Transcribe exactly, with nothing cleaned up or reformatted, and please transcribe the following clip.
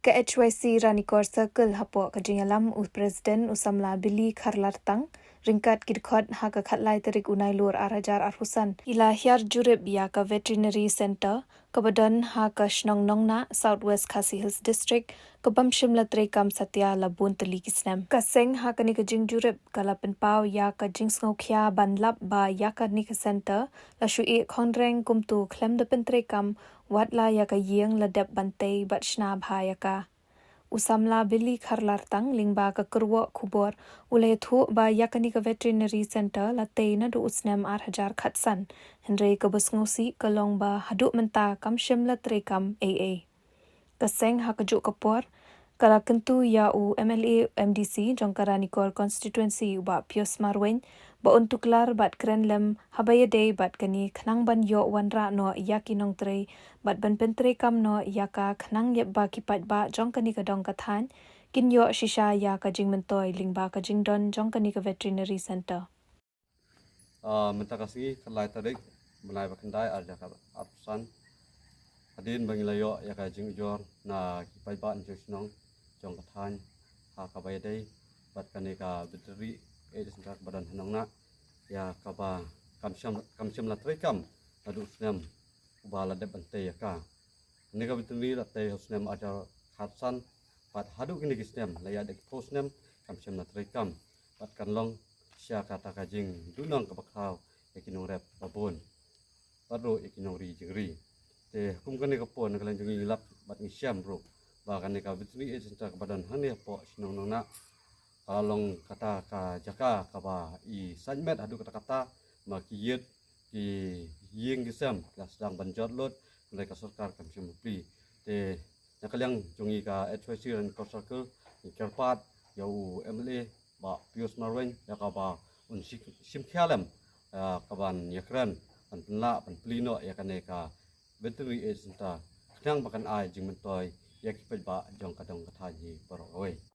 Ka H Y C Ranikor Circle hapoh ka jingïalam u President u samla Billy Kharlartang, ryngkat ki dkhot ha ka khatlai tarik u Nailur ar hajar arphew san, i la hiar jurip ïa ka Veterinary Centre, kaba don ha ka shnong Nongnah, South West Khasi Hills District, ka bym shym la treikam satia la bun tylli ki snem. Ka seng ha kane ka jingjurip ka la pynpaw ïa ka jingsngewkhia ban lap ba ïa kane ka centre la shu ïeh khonreng kumto khlem da pyntreikam, wat la ïa ka ïing la dep ban tei bad shna bha ïa ka. U samla Billy Kharlartang lyngba ka kyrwoh khubor u la ïathuh ba ïa kane ka Veterinary Centre la tei naduh u snem ar hajar khatsan, hynrei kaba sngewsih ka long ba haduh mynta kam shym la treikam ei ei. Ka seng ha kajuh ka por ka la kyntu ïa u M L A M D C jong ka Ranikor Constituency u Bah Pius Marwein ba un tuklar bad kren lem haba ïadei bad kane khnang ban ïoh wanrah noh ïa ki nongtrei bad ban pyntreikam noh ïa ka khnang ïa ba ki paidbah jong kane ka dong ka thaiñ kin ïoh shisha ïa ka jingmyntoi lyngba ka jingdon jong kane ka Veterinary Centre. Ah, mynta ka sngi, khatlai tarik bnai ba khyndai ar hajar arphew san, hadien ba ngi la ïoh ïa ka jingujor na ki paidbah na jong shnong jong ka thaiñ ha kaba ïadei bad kane ka Veterinary Aid Centre kaba don ha Nongnah, ïa kaba kam shym kam shym la treikam naduh u snem uba la dep ban tei ïa ka. Kane ka Veterinary la tei ha u snem ar hajar khatsan bad haduh kine ki snem la ïaid da ki phew snem kam shym la treikam bad kan long sha kata ka jingduhnong kaba khraw ïa ki nongrep ba bun bad ruh ïa ki nongri jingri. Te kum kane ka por, na ka liang jong ngi ngi lap bad ngi shem ruh ba kane ka Veterinary Aid Centre kaba don hangne hapoh shnong Nongnah ka long kata ka jaka kaba i sait met haduh katta katta, ma ki ïit ki ïing ki sem ki la sdang ban jot lut, hynrei ka sorkar kam shym plie. Te na ka liang jong ngi ka H Y C Ranikor Circle ngi kyrpad ïa u M L A Bah Pius Marwein ïa kaba un shim khia lem, ah, kaban ïakren ban pynlah ban plie noh ïa kane ka Veterinary Aid Centre khnang ba kan ai jingmyntoi ïa ki paidbah jong ka dong ka thaiñ hi baroh kawei.